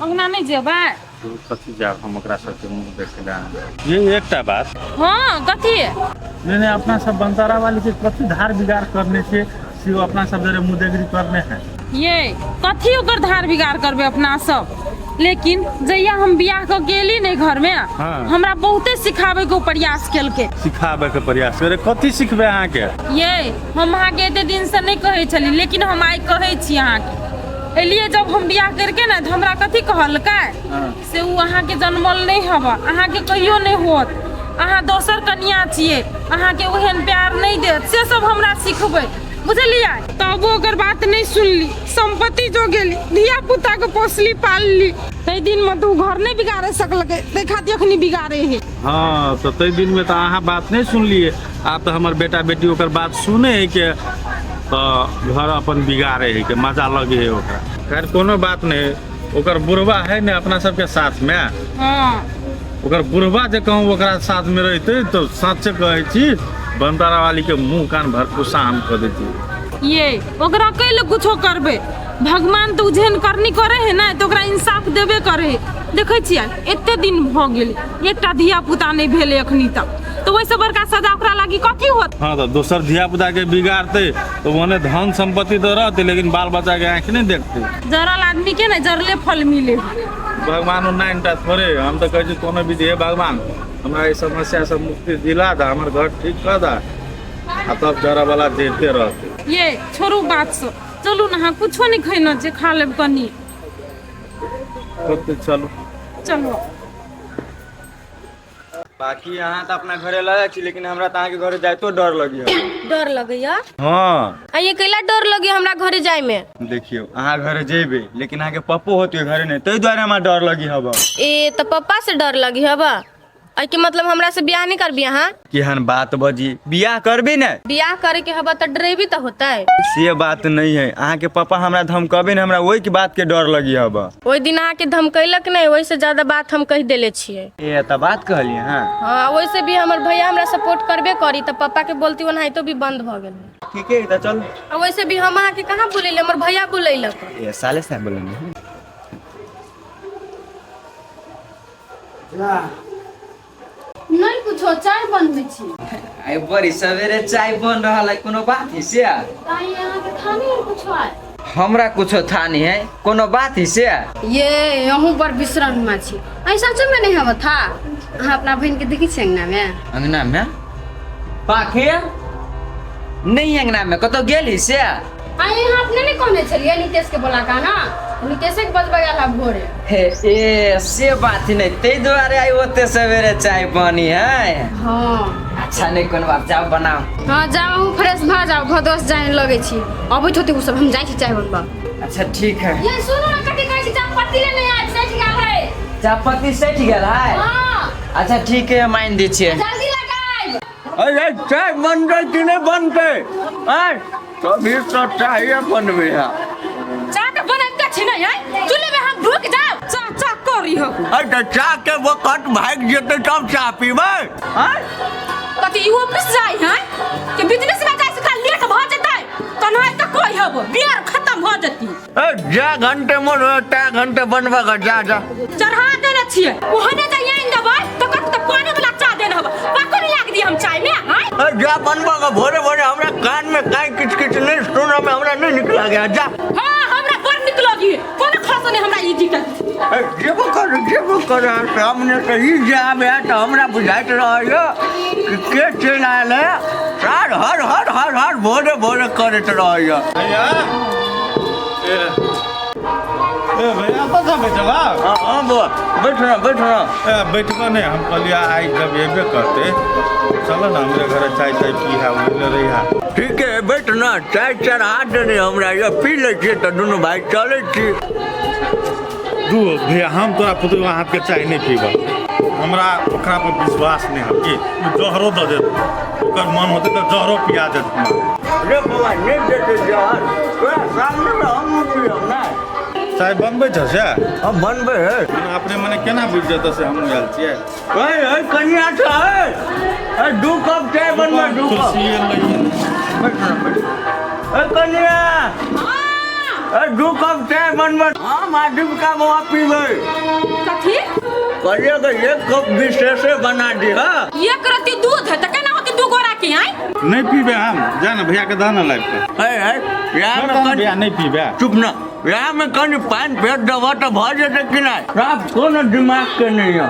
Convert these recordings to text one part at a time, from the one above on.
अंगना नहि जेबै? कथी जायब हम ओकरा सबके मुँह देखे लए। ये एकटा बात। हाँ, कथी? नहीं नहीं, अपना सब बनतारा वाली के कथी धार बिगाड़ करने छे से ओ अपना सब जरे मुँह देखरी करने है। ये कथी ओकर धार बिगाड़ करबे अपना सब? लेकिन जहिया हम बियाह क गेली ने घर में, हाँ। हमरा बहुते सिखाबे के प्रयास केलके। सिखाबे के प्रयास करे? कथी सिखबे अहाँ के? ये हम अहाँ के एते दिन से नहीं कहै छली, लेकिन हम आइ कहै छी अहाँ के। एलिए जब हम बियाह करके ने, तऽ हमरा कथी कहलकै? हाँ। से ओ अहाँ के जनमल नहीं हवा, अहाँ के कहियो नहीं होत, अहाँ दोसर कनिया छियै, अहाँ के ओहन प्यार नहीं देत, से सब हमरा सिखबै, बुझलियै? तब ओकर बात नहीं सुनली, संपत्ति जो गेली, धिया पुता के पोसली पालली। तै दिन में तो घर नहीं बिगाड़े सकलकै, तै खातिर अखनी बिगाड़े है। हाँ, तो तै दिन में तो अहाँ बात नहीं सुनलिए, आब तो हमर बेटा बेटी ओकर बात सुने है के तो घर अपन बिगाड़े है के मजा लगे है ओकरा। खैर कोनो बात नहीं, ओकर बुढ़वा है ने अपना सबके साथ में। हाँ। ओकर बुढ़वा जे कहूँ ओकरा साथ में रहते तो सच कहै छी बनतारा वाली के मुंह कान भरपूसा हम कऽ देती। ये ओकरा कैले कुछो करबे, भगवान तो उझेन करनी करे है ना, तो ओकरा इंसाफ देबे करे है। देखै छियै एते दिन भऽ गेल, एकटा धिया पुता नहि भेलै अखनी तक, तो ओहिसँ बड़का सजा ओकरा लागी कथी होत? हाँ, तो दोसर धिया पुता के बिगाड़ते तो ओने धन संपत्ति तो रहते, लेकिन बाल बच्चा के आँख नहीं देखते। जरल आदमी के ने जरले फल मिले। भगवान नाइन टा थोड़े, हम तो कहै छी कोनो विधि हे भगवान हमरा ई समस्या से मुक्ति दिला दा, हमर घर ठीक कर दा, आ तब जरा वाला जरिते रहते। ये छोड़ू बात से, चलू ना, अहाँ कुछो नहीं खैना जे खा लेब कनी। तो चलू। चलो। बाकी अहाँ तऽ अपना घरे लऽ जाइ छी, लेकिन हमरा तऽ अहाँके घरे जाइतो डर लगैया। डर लगैया? हाँ। आ ये कैला डर लगैया हमरा घरे जाय में? देखियौ अहाँ घरे जेबै, लेकिन अहाँके पप्पो होते घरे नहि, ताहि दुआरे हमरा डर लगी हब। ए तऽ पप्पा से डर लगी हब? एहिके मतलब हमरा से बियाह नहीं करबी अहाँ? केहन बात बजी, बियाह करबी ने? बियाह करे के हब तऽ डरेबी तऽ होतै। से बात नहीं है, अहाँके पापा हमरा धमकबे ने, हमरा ओहि के बात के डर लगी हब। ओहि दिन अहाँके धमकैलक नहि, ओहि से ज्यादा बात हम कहि देले छियै। ए तऽ बात कहलियै हँ। हाँ, ओहिसे भी हमर भैया हमरा सपोर्ट करबे करी, तऽ पप्पा के बोलती ओनाहितो भी बंद भऽ गेल। ठीके है तऽ चल। आ वैसे भी हम अहाँके कहाँ बोलैले, हमर भैया बोलैलक। ए साले साहब बोलने। नहीं कुछो, चाय बनबै छी। आइ बड़ी सवेरे चाय बन रहल है, कोनो बात है से? ताई अहाँके थानी और कुछो आय? हमरा कुछो था नहीं है, कोनो बात है से? ये अहूँ बड़ विश्राम में छी। ऐ सच में नहीं हब था? अहाँ अपना बहन के देखै छी अंगना में? अंगना में पाखे नहीं, अंगना में कतौ गेली से? आइ अहाँ अपने नहीं कहने छलियै नितेश के बोला का ना, नितेश के बजबै आयल हब भोरे। हे ए से बात नहीं, ताहि दुआरे आइ ओते सवेरे चाय बनी है। हाँ। अच्छा नहीं कोनो बात, जाओ बनाओ। हाँ जाओ, अहूँ फ्रेश भऽ जाओ, भदोस जाए लगै छी, अबैत होते उ सब, हम जाइ छी चाय बनबऽ। अच्छा ठीक है। ये सुनू ना, कथी कहै छी, चाय पत्ती ले नहीं आयल, सठि गेल है। चाय पत्ती सठि गेल है? हाँ। अच्छा ठीक है, हम आनि दै छियै। जल्दी लगाइब। अरे चाय बनतै कि नहि बनतै? आय कभी तो चाय बनबै है। चाह के बनैते छी नहीं है, चूल्हे में हम ढुक जाओ, चाह चाह करी हो। अरे तऽ चाह के वक्त भागि जेतै तब चाह पीबै। आय कथी ई ऑफिस जाय है कि बिजनेस में जाय से का लेट भ जेतै, तनहाइ तऽ कोई हब बियर खत्म भ जेती। ए जा घंटे मन हो ता घंटे बनबा के जा जा। चढ़ा देने छियै, ओहने जे आनि देबै तऽ कत तऽ पानी वाला चाह देने हब, पाको नहीं लाग दी हम चाय में। आय ए जा बनबा के भोरे भोरे हमरा कान में काई किच किच नहीं सुनऽ में हमरा नहीं निक लागे जा। हां हमरा बड़ निक लगी, कोनो खास नहीं हमरा ई जीतत। ए जेबो कर जेबो कर, सामने से ही जाबे तऽ हमरा बुझाइत रहैया कि के चलि आयल है, सार हर हर हर हर भोरे भोरे करैत रहैया। भैया ए ए भैया कतऽ बैठल हाँ हाँ बौआ बैठ ना बैठ ना। ए बैठबो नहीं, हम कहलियै आइ जब एबे करते चलो ना हमरे घर चाय ताय पी है, ओहि रही है। ठीक है बैठ ना, चाय चढ़ा देने हमरा ये पी लै छियै तऽ दुनू भाई चलै छी। दू भैया हम तोरा पुतोह हाथ के चाय नहीं पीबा, हमरा ओकरा पर विश्वास नहीं है कि ओ जहरो दऽ देत, ओकर मन होते तऽ जहरो पिया देत हमरा। रे बौआ नहीं देते जहर, तोरा सामने में हम पियब ना। चाय बनबै छ से? हम बनबै है। मने अपने मने केना बुझि जेतै से हमहूँ आयल छियै? ऐ ऐ कनिया छ ऐ, ऐ 2 कप चाय बनबै, 2 कप। कुर्सिए लइए। बैठ ना बैठ। ऐ कनिया, ए दू कप चाय बनबै हम आ डिबका बौआ पीबै। कथी? कहलियै कि एक कप विशेषे बना दिह। एक रत्ती दूध है तऽ केना होतै दू गोरा के आय? नहीं पीबे हम, जा ना भैया के दह ना लाइफ के। है है इएह मे कनि भैया नहीं पीबे। चुप ना, इएह मे कनि पानि फेंट देबह तऽ भऽ जेतै कि नहि? साफ कोनो दिमाग के नहि यऽ।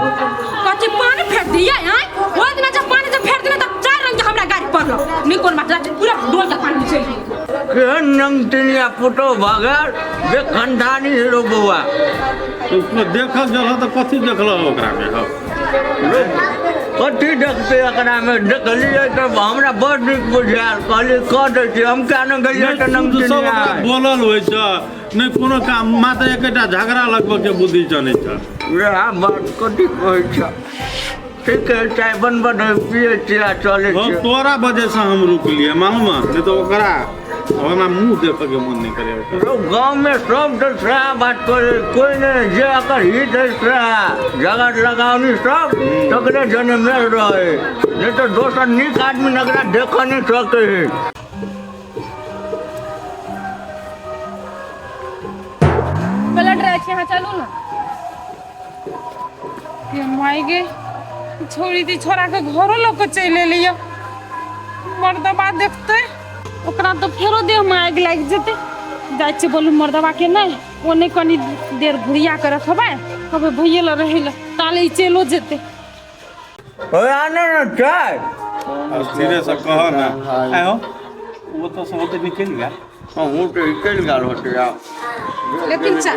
कथी पानि फेंट दियै आय? ओहि दिना जब पानि जब फेंट देने तऽ चारि रंग के हमरा गाड़ी पड़ल। नहि कोन बात, पूरा डोल के पानि चलि गेल। केहन नंगटिनिया पुतोह भऽ गेल जे खानदानी हीरो बौआ। तो उसमें देखल गेल तऽ कथी देखल ओकरा में? हौ कथी देखते एकरा में? देखलियै तऽ हमरा बड़ नीक बुझायल, कहलियै कऽ दै छी हम। क्या ने गेलियै तऽ नहि सब नंगटिनिया ओकरा बोलल होइ छै, नहि कोनो काम, मात्र एकेटा झगड़ा लगबऽ के बुद्धि चलै छै। वएह बात कथी कहै छ? ठीक है, चाय बनबऽ दे, पियै छियै आ चलै हौ छियै। तोरा वजह से हम रुकलियै मालूम है, नहीं तो ओकरा हमरा मुंह देखऽ के मन नहीं करे ओकरा। रौ गाँव में सब तऽ सएह बात करे, कोइ नहि जे एकर हित है सएह झगड़ लगावनी सब तकरे जने मेल रहे, नहीं तऽ दोसर नीक आदमी एकरा देखऽ नहि सकै है। पलट रहै छी अहाँ, चलू ने। ये माय गे, छोड़ी दी छोरा के घरो लऽ के चलि एलियै। मर्दबा देखतै ओकरा तऽ फेरो देहमे आगि लागि जेतै। जाइ छियै बोलू मर्दबा के, नहि ओ नहि कनि देर घुरिया के रखबै, कहबै भैये लए रहै लए, ताले ई चलिओ जेतै। ओए आने ने चाय। धीरे से कह ना। आयो वो तो सब तो निकल गया। हूँ तऽ निकलि गेल होतै आब। लेकिन चाय।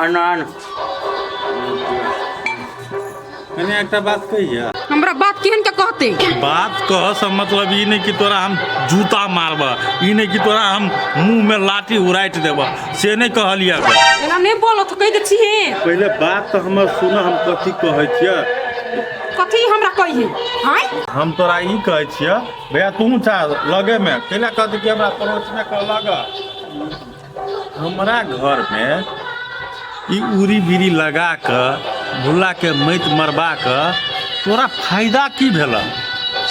आन आन। कनि एकटा बात कहिया? हमरा बात केहन के कहते? बात कह से मतलब ई नहीं कि तोरा हम जूता मारब, ई नहीं कि तोरा हम मुंह में लाठी उड़ाइट देब, से नहीं कहलियै। एना नहि बोलत, कहि दै छियै। पहिले बात तऽ हमर सुन, हम कथी कहै छियै। कथी हमरा कहिए आँय? हम तोरा ई कहै छियै भैया, तू छा लगे में कैला कहते कि हमरा पड़ोस में कहलक हमरा घर में ई उड़ी बीड़ी लगा कऽ भुल्ला के मैत मरबा कऽ तोरा फायदा की भेल,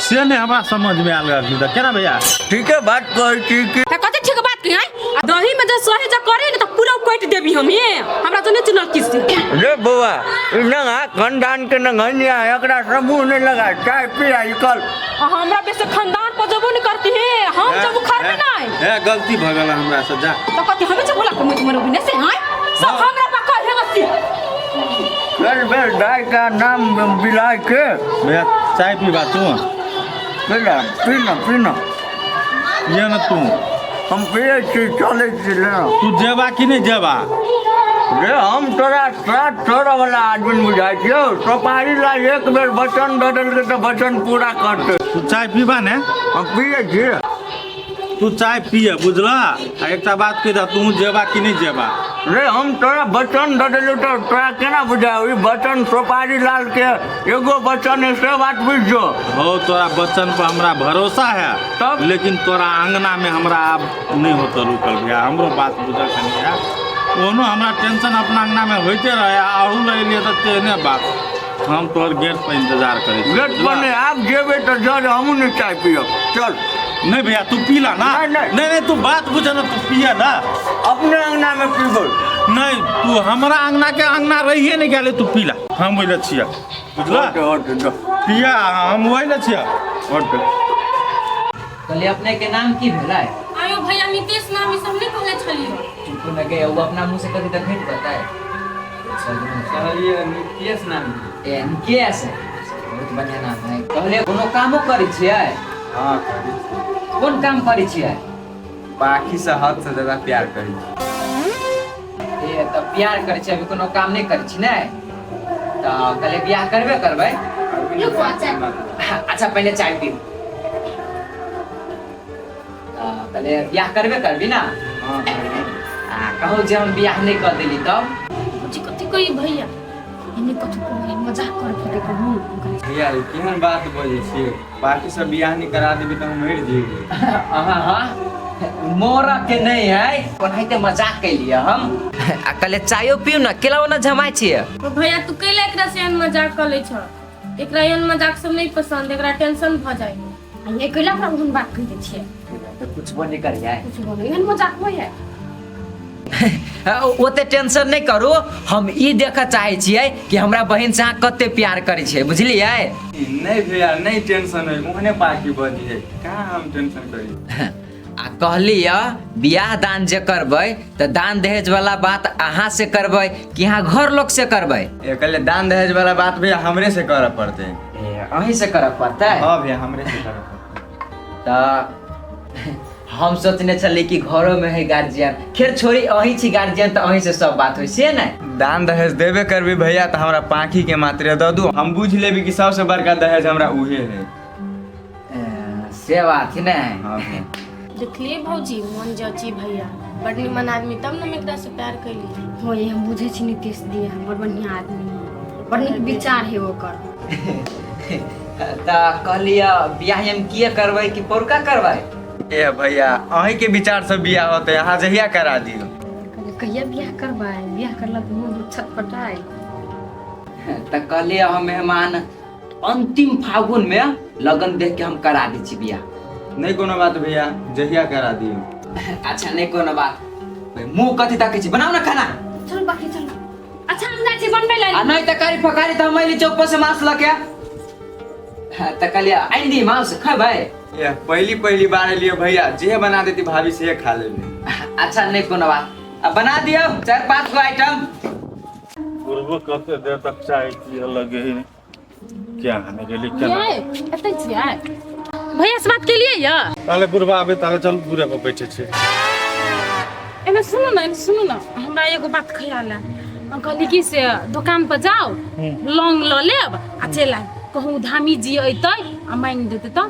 से नहीं हमरा समझ में आयल अखनी तक। केना भैया? ठीके बात कहै छी कि। तऽ कथी ठीक बात कही आँय? आ दही में जे सहे जे करे ने तऽ पूरा काटि देबी हम। ये हमरा तो नहीं चिन्हल किसी। रे बौआ, ई नंगा खानदान के नंगनिया, एकरा से मुँह नहीं लगा, चाय पिया निकल। आ हमरा बेसे खानदान पर जबो नहीं करती है, हम जब उखड़बे नहीं। हे गलती भऽ गेल हमरा से, जा। तो कथी हमें से बोला के मुझ मरबी ने से आँय? सब हमरा पर कहे बसी। चल बेल दाई का नाम बिलाय के। भैया चाय पीबा तू? पीना पीना पीना। ये ना तू। हम पिए छी, चलै छी ले। तू जेबा कि नहीं जेबा? रे हम तोरा साथ छोड़ऽ वाला आदमी बुझाइ छियौ। सोपारी ला एक बेर वचन दऽ देलकै तऽ वचन पूरा करतै। तू चाय पीबा ने? हम पिए छी। तू चाय पिए बुझला। आ एकटा बात कहि दह, तू जेबा कि नहीं जेबा? रे हम तोरा वचन दऽ देलियौ तऽ तोरा केना बुझाय? ई वचन सोपारी लाल के एगो वचन है, से बात बुझि जो। हो तोरा वचन पर हमरा भरोसा है। तब? लेकिन तोरा अंगना में हमरा आब नहीं होता रुकल भैया, हमरो बात बुझल कनी है। ओनो हमरा टेंशन अपना अंगना में होते रहे, आहू लग लिए तऽ तेहने बात। हम तोहर गेट पर इंतजार करै छी। गेट पर नहीं, आब जेबै तऽ जर हमहूँ नहीं चाय पियब, चल। नहीं भैया तू पीला ना। नहीं, नहीं। नहीं नहीं तू बात बुझ ना, तू पिया ना। अपने अंगना में पीबै। नहीं तू हमरा अंगना के अंगना रहिए नहीं गेले, तू पीला, हम ओहि लए छियै बुझला। होते होते जो। पिया, हम ओहि लए छियै। होते। कहलियै अपने के नाम की भेलै? आयो भैया नीतीश नाम ई सब नहीं कहले छलियो। चुप न गए, वो अपना मुंह से कथी देखैत बताए। कहलियै निकेश नाम। ए निकेश, बहुत बढ़िया नाम है। कहलियै कोनो कामो करै छियै? हाँ करै छी। कोन काम करै छियै? बाकी से हद से ज्यादा प्यार करै छी। ए तऽ प्यार करै छियै, अभी कोनो काम नहि करै छी ने, तऽ कहलियै बियाह करबे करबै। अच्छा पहिले चाय पीबू। तऽ कहलियै बियाह करबे करबी ना? हाँ करबै। आ कहू जे हम बियाह नहि कऽ देली तब? कथी कथी कही भैया? एने कथी कही, मजाक कर फटे कहूँ। भैया ई केहन बात बजै छियै? बाकी सब बियाह नहि करा देबै तऽ हम मरि जेबै। हाँ हाँ मोरा के नहीं है, ओनाहिते मजाक कैलियै हम। आ कहलियै चायो पीउ ने, केला ओना जमाइ छियै। ओ भैया तू कैला एकरा से एहन मजाक कऽ लै छ? एकरा एहन मजाक सब नहीं पसंद, एकरा टेंशन भऽ जाइ। आ ये कैला ओकरा ओहन बात कहि दै छियै? तऽ पुछबो नहि करियै। पुछबो नहि, एहन मजाक होइ है? ओते टेंशन नहि करू, हम ई देखऽ चाहै छियै कि हमरा बहिन से अहाँ कते प्यार करै छियै, बुझलियै? नहीं भैया, नहीं टेंशन है, ओहने पाकी बजी है, कहाँ हम टेंशन करी। आ कहली य बियाह दान जे करबै तऽ दान दहेज वाला बात अहाँ से करबै कि अहाँ घर लोग से करबै? ए कहले दान दहेज वाला बात भैया हमरे से करऽ पड़तै। ए, अहीं से करऽ पड़तै? हाँ भैया, हमरे से करऽ पड़तै। तऽ हम सोचने छली कि घरो में है गार्जियन, खैर छोड़ी, अहीं छी गार्जियन तऽ अहीं से सब बात होइ से ने। दान दहेज देबे करबी भैया तऽ हमरा पाखी के मात्रे दऽ दू, हम बुझ लेबी कि सबसे बड़का दहेज हमरा उहे है। ए, से बात है ने। हाँ भैया। देखलिए भौजी, मन जची भैया बड़ निमन आदमी, तब न हम एकरा से प्यार कैली। हो ये हम बुझे छी नीतीश दी बड़ बढ़िया आदमी है, बड़ नीक विचार है ओकर। तऽ कहलियै बियाह हम किए करबै कि पौरका करबै? ए भैया, अहीं के विचार से बियाह होते, अहाँ जहिया करा दियौ। कहलियै, कहिया बियाह करबै? बियाह करला तऽ मोन छटपटाय। तऽ कहलियै हम मेहमान अंतिम फागुन में लगन देख के हम करा दै छी बियाह। नहीं कोनो बात भैया, जहिया करा दियौ। अच्छा नहीं कोनो बात। मुँह कथी तकै छी, बनाउ ना खाना। चलू बाकी चलू। अच्छा हम जाइ छी बनबै लए। आ नहीं तरकारी फकारी तऽ हम अयली चौक पर से मांस लऽ के। हाँ, तऽ कहलियै आनि दी मांस खेबै। ए पहली पहली बार एलियो भैया, जे बना देती भाभी से खा लेबे। अच्छा नहीं कोनो बात, अब बना दियौ 4-5 गो आइटम। बुढ़बो कते देर तक चाय पिए लगे है, क्या हमें गेली केना? ये एतै छियै? भैया से बात केलियै या? ताले बुढ़बा आबे ताले चल बुढ़े पर बैठे छै। एने सुनू ने, एने सुनू ने, हमरा एगो बात ख्याल है। हम कहली कि से दोकान पर जाओ, लौंग लऽ लेब आ चलि आयब, कहूँ धामी जी अयतै आ मांगि देतै तऽ।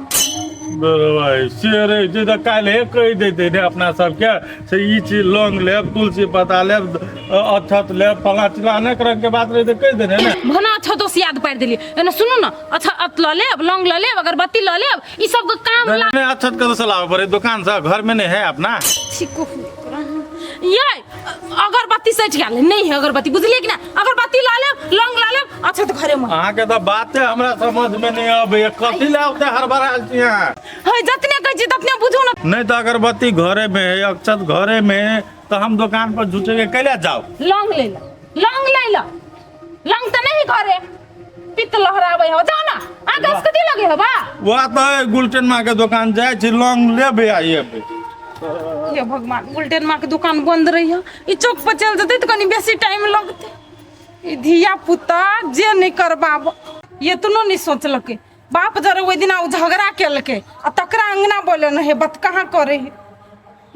बरोबर से रे जे तऽ काल्हि कहि देतै ने अपना सबके से ई चीज लौंग लेब, तुलसी पत्ता लेब, अक्षत लेब, फलां चिलां अनेक रंग के बात रहै तऽ कहि देने ने। भना अक्षतो से याद पारि देलियै। एने सुनू ने, अक्षत लऽ लेब, लौंग लऽ लेब, अगरबत्ती लऽ लेब, ई सब के काम नहीं, नहीं, अक्षत कतऽ से लाबऽ पड़ै? दोकान से, घर में नहीं है अपना। छिको ये अगरबत्ती सटि गेल नहीं है अगरबत्ती, बुझलियै कि ना? अगरबत्ती लऽ लेब, लौंग लऽ लेब, अच्छा तऽ घरे में। अहाँके तऽ बाते हमरा समझ में नहीं अबैया, कथी लए ओते हड़बड़ायल छी अहाँ? है जतने कहै छी ततने बुझू ने। नहीं तऽ अगरबत्ती घरे में है, अक्षत घरे में है, तऽ हम दोकान पर झूठे के कैला जाउ? लौंग ले ला, लौंग ले ला, लौंग तऽ नहीं घरे पित्त लहराबै हो, जाउ ना। अहाँ के कथी लगे हो बा? वह तऽ गुलटेन माँ के दोकान जाइ छी, लौंग लेबै आ एबै। हे भगवान, गुलटेन माँ के दुकान बंद रही है, ई चौक पर चल जेतै तऽ कनी बेसी टाइम लगतै। ई धिया पुता जे नहि करबाब एतनो नहि सोचलकै। बाप जरे ओहि दिना ओ झगड़ा केलकै आ तकरा अंगना बोले न हे बात कहाँ करे हे।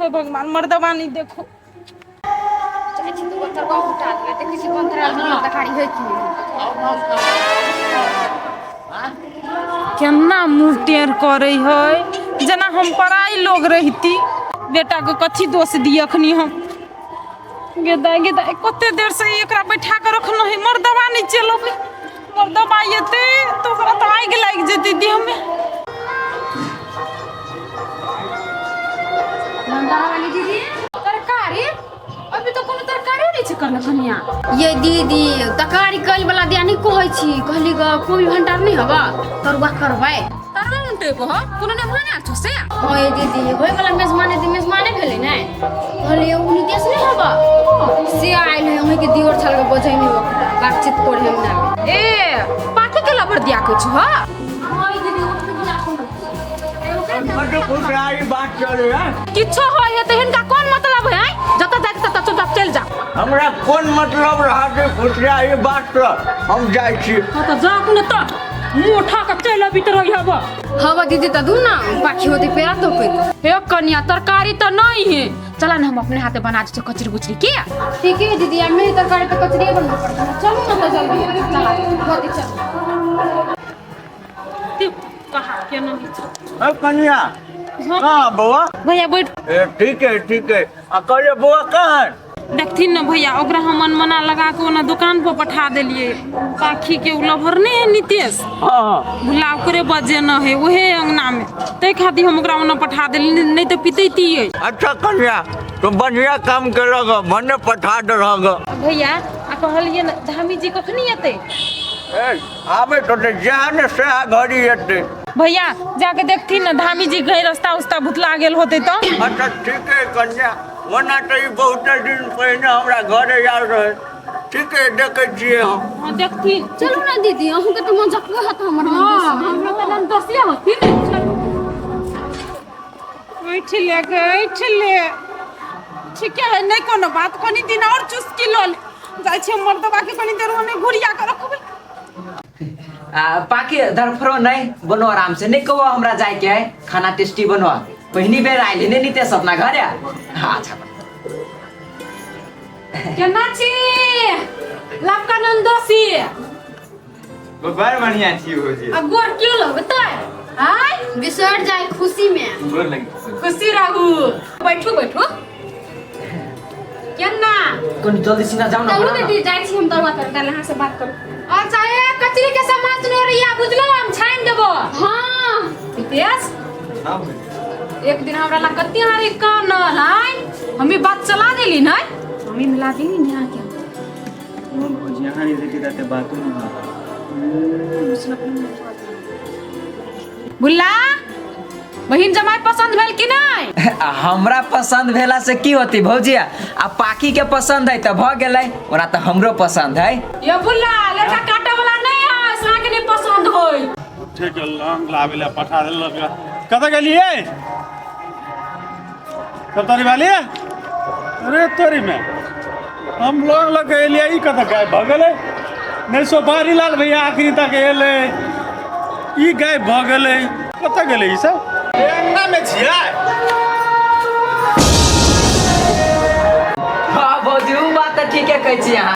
हे भगवान, मर्दबा नहीं देखो। जाइ छी दूगो तरवा उठा देबै, देखै छी कोन तरह तरकारी होइ की। केना मुँह टेढ़ करे है जेना हम पराई लोग रहिती। बेटा के कथी दोष दिए अखनी हम? गेदा गेदा कते देर से एकरा बैठा के रखना है, मर्दबा नहीं चलबे। मर्दबा एते तो ओकरा तो आगि लागि जेतै देह में। वाली दीदी तरकारी अभी तो कोनो तरकारी नहीं छै करल कनिया। ये दीदी तरकारी कल वाला दिया नहीं कहै छी, कहली ग कोई भंडार नहीं हबा तरुआ करबै। तरुआ उनटेबो हो, कोनो ने भाना छौ से? हाँ ये दीदी होय वाला मेजमाने दी मेजमाने भेलै ने, कहली उ नितेश नहीं हबा से आयल है, वहीं के दियोर छल के बजै नहीं ओकरा बातचीत करे हम ना। ए पाके के लबर दिया के छौ? हाँ ये दीदी ओकरा दिया को बड्ड खुशहाली बात चले है। किछो होय है तऽ हिनका कोन मतलब है? जतऽ जाय ततऽ चुपचाप चलि जा। हमरा कोन मतलब रहत खुशहाली बात से, हम जाइ छी। हाँ तऽ जा अपने तऽ मुँह उठा कऽ चलि अबित रही हब। हवा दीदी तऽ दू ना पाखी होते पेड़ा तो पे। हे कनिया तरकारी तऽ नहीं है, चला ना हम अपने हाथे बना दै छियै कचरी गुचरी के। ठीक है दीदी, हम नहीं तरकारी तो कचरी बनबऽ पड़तै। चलू ना तऽ जल्दी चला होते चल। कहाँ केना होइ छै? ए कनिया कहाँ बौआ? भैया बैठ। ए ठीक है ठीक है। आ कहलियै बौआ कहाँ है? देखथिन ने भैया, ओकरा हम मनमना लगा के ओना दुकान पर पठा देलियै। पाखी के उ लभर नहीं है नीतीश, हाँ भुला ओकरे बजे न है उहे अंगना में, ताहि खातिर हम ओकरा ओना पठा देलियै, नहीं तऽ पितैतियै। अच्छा कनिया तो बढ़िया काम केलक, भने पठा देलक। भैया आ कहलियै ने धामी जी कखनी एतै? ए आबै तो जएह ने सएह घड़ी एतै। भैया जाके देखथिन ने धामी जी कहीं रास्ता उस्ता भुतला गेल होतै तऽ। अच्छा ठीक है कन्या, ओना तऽ ई बहुते दिन पहिने हमरा घरे आयल रहे। ठीक है, देखै छियै हम। हँ देखथिन। चलू ने दीदी, अहूँके तऽ मजकबे होत हमर। हँ, हमरा तऽ ननदोसिया होथिन। ऐठ ले गे, ऐठ ले। ठीके है, नहि कोनो बात, कनी दिन और चुस्की लऽ ले। जाइ छियै मर्दबा के कनी देर ओने घुरिया के रखबै। आ बाकी धरफरो नहीं बनो, आराम से नहीं कहो हमरा जाए के है, खाना टेस्टी बनो। पहिनी बेर आइली नहीं नीतेश अपना घर है। हाँ अच्छा। केना छी लवका नंदोसी? बड़ बढ़िया छी भौजी। आ गोर क्यों लगतै? आय बिसर जाए खुशी में। गोर लगी। खुशी रहू, बैठू बैठू। केना कनी जल्दी सीना जाओ ना। चलू बनाओ ना। दीदी, जाइ छी हम तरुआ तरकारी, अहाँ से बात करू। अच्छा, ए कचरी के सामान सुनो रहिया, बुझलो? हम छानि देबो। हाँ। नितेश। हाँ भौजी। एक दिन हमरा लग कते हारी कानल आय, हमी बात चला देली नै, हमी मिला देली ने अहाँके। भौजी यहाँ नहीं रहती रहते बातों नहीं होता। बुल्ला, बहिन जमाई पसंद भेल कि नहि? आ हमरा पसंद भेला से की होती भौजी? आ पाकी के पसंद है तऽ भऽ गेलै, ओना तऽ हमरो पसंद है। ये बुल्ला, लड़का काटे वाला नहीं है, से अहाँके नहीं पसंद होय। उठे के लौंग लाबे ला पठा देलक। कतऽ गेलियै तब तोरी वाली? अरे तोरी में हम लौंग लऽ के एलियै, ई कतऽ गायब भऽ गेलै? नहि सोपारी लाल भैया आखिरी तक एलै, ई गायब भऽ गेलै। कतऽ गेलै ई सब? अंगना में छियै? हाँ भौजी, उ बात तऽ ठीके कहै छी अहाँ।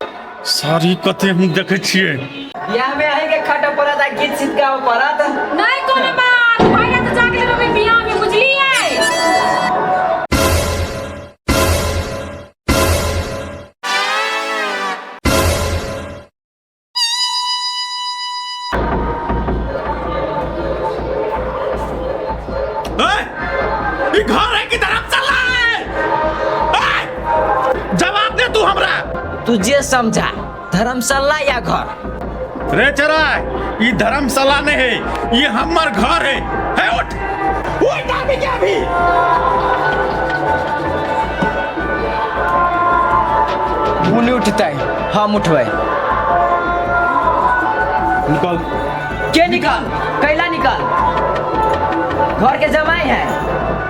सारी कते हम देखै छियै। बियाह में अहीं के खटऽ पड़त आ गीत सीत गाबऽ पड़त। नहीं कोनो बात, भैया तऽ जाके लेबै बियाह में, बुझलियै? ए, ई घर है कि धर्मशाला है? ए, जवाब दे तू हमरा। तू जे समझा, धर्मशाला या घर। रे चराय, ई धर्मशाला नहीं है, ये हमर घर है। है उठ उठ अभी के अभी। उ नहीं उठतै, हम उठबै। निकल। के निकल? कैला निकल? घर के जमाई है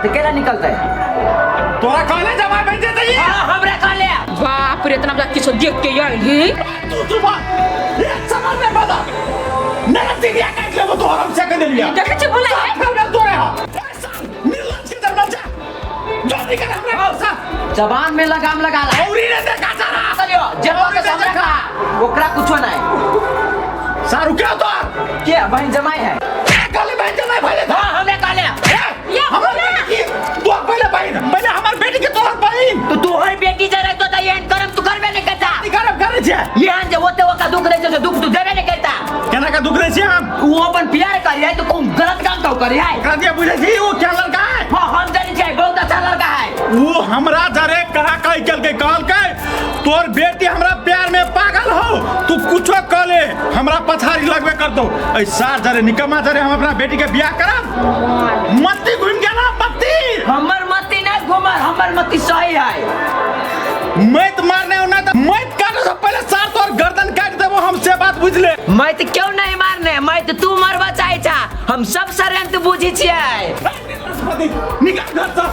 तो केला निकलतै? तोरा कहले जमाई बन जेतै ये? हाँ, हमरा कहले। बाप रे, इतना बड़ा किछो देख के आयल ही। तू तू बा एक समझ में बता मेरा दिलिया काट लेबो तो हम से कह देलिया। देखै छी बुला। साफ तोरे हो निर्लज के दरवाजा जो निकल हमरा घर से। जबान में लगाम लगा ला। औरी ने देखा सारा। चलियो जे के सामने खा ओकरा कुछो नहीं। सारू क्या तो के बहन जमाई है? कहले बहन जमाई भले था। हाँ, हमरे कहले। ए, हमर बेटी की तोहर पहले बहन, पहले हमर बेटी के तोहर बहन। तो तोहर बेटी जे रहतो त एहन करम तू करबे नहीं करता। की करब करै छियै? एहन जे ओते ओका दुख दै छै से दुख तू देबे नहीं करता। केना का दुख दै छियै हम? उ अपन प्यार करिए तो कोन गलत काम तो करिए? ओकरा दिया बुझै छी उ क्या लड़का है? हाँ, हम जानै छियै, बहुत अच्छा लड़का है। उ हमरा जरे कहा कह केलकै, कहलकै तोर बेटी हमरा प्यार में पागल हो, तू कुछो कह ले हमरा पछाड़ी लगबे कर दो। ऐ सार जरे निकम्मा जरे हम अपना बेटी के बियाह करब? मत्ती घूम गेला मत्ती। हमर मत्ती नहीं घूमल, हमर मत्ती सही है। मैत मारने होना तो मैत काटे से पहले सार तोर गर्दन काट देबो हम, से बात बुझ ले। मैत क्यों नहीं मारने? मैत तू मरबा चाहे छा, हम सब षड्यंत्र बुझी छियै। निकाल घर से,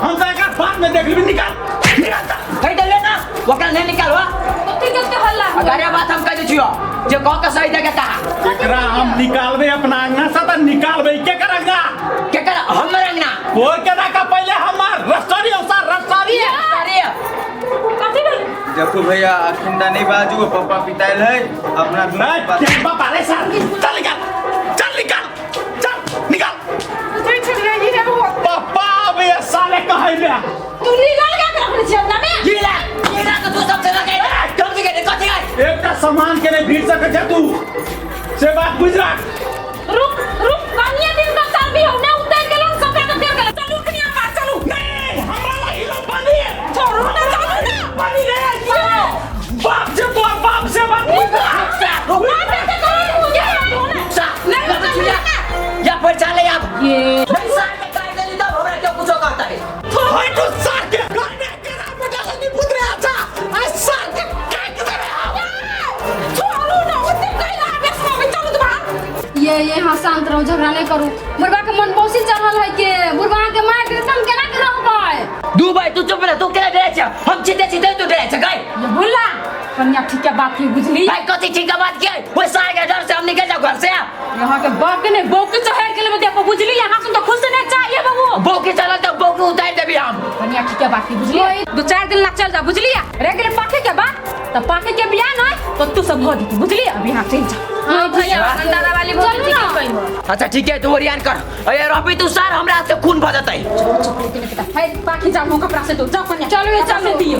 हम तो एक बाद में देख लेबी। निकाल निकाल जा। कहि देले ना, ओकरा नहीं निकालवा। कथी के हल्ला? अगर बात हम कह दै छियो जे कह के सही जगह कहा। एकरा हम निकालबे अपना अंगना से त निकालबे के कर अंगना? के कर हमर अंगना? और के ना पहले हमर रसरी औसा रसरी। अरे कथी भेल? देखो भैया, अखन दा नहीं बाजू, पापा पितायल है अपना दुनू नहीं, बात। के बापा रे सर, चल निकाल, चल निकाल, चल निकाल। बुझै छलियै ई रे वो। पापा अब ये साले कहै ले। तू निकाल के रखने छियै अंगना में? गीला गीला के तू सबसे लगे कम से कम कथी है? एकटा सामान के नहीं भीड़ सकै छै तू, से बात बुझ रख। रुक रुक, कनिया दिन का साल भी हो ना उतर गेलन सबका के फेर गेलन। चलू कनिया बाहर चलू। नहीं, हमरा ला हिलो पानी है। छोड़ू ना, चलू ना। पानी ले बाप से तोर बाप से बात बुझ रख। बाप से करू। सा नहीं, कथी नहीं, छुया? नहीं। या ये नहीं सार के काट देली तब हमरा क्यों कुछो कहता है। छोड़ू ना ओते कैला आवेश में चलू तो बाहर। ये हाँ शांत रहो, झगड़ा नहीं करू। बुढ़वा के मन बौसी चढ़ल है के बुढ़वा के मार के हम केना के रहबै? दू भाई तू चुप रह, तू केना डरे छ? हम चिते चिते तू डरे छ गई। ये भुला कन्या ठीक के बात है बुझली। भाई कथी ठीक के बात के? ओए सार के डर से हम निकल जाओ घर से। यहाँ के बाप के नहीं बहू के चढ़ के लेबे देखो बुझली। यहाँ से तो खुश नहीं चाहिए बबू। बहू के चलल तो बहू के उतार देबी हम। कन्या ठीक के बात है बुझली। दो चार दिन ला चल जा बुझली। रह गेले पाखे के बात त पाखे के बियाह नहीं तो तू सब हो दी बुझली। अब यहाँ चल जा। हाँ भैया दादा वाली चलू ना। अच्छा ठीक है तू ओरियान कर। अरे रहबी तू सार हमरा से खून भ जतै। चुप चुप लेकिन है पाखी जाओ कपड़ा से तो जाओ कन्या। चलू, कपड़ा से चलू। दियो।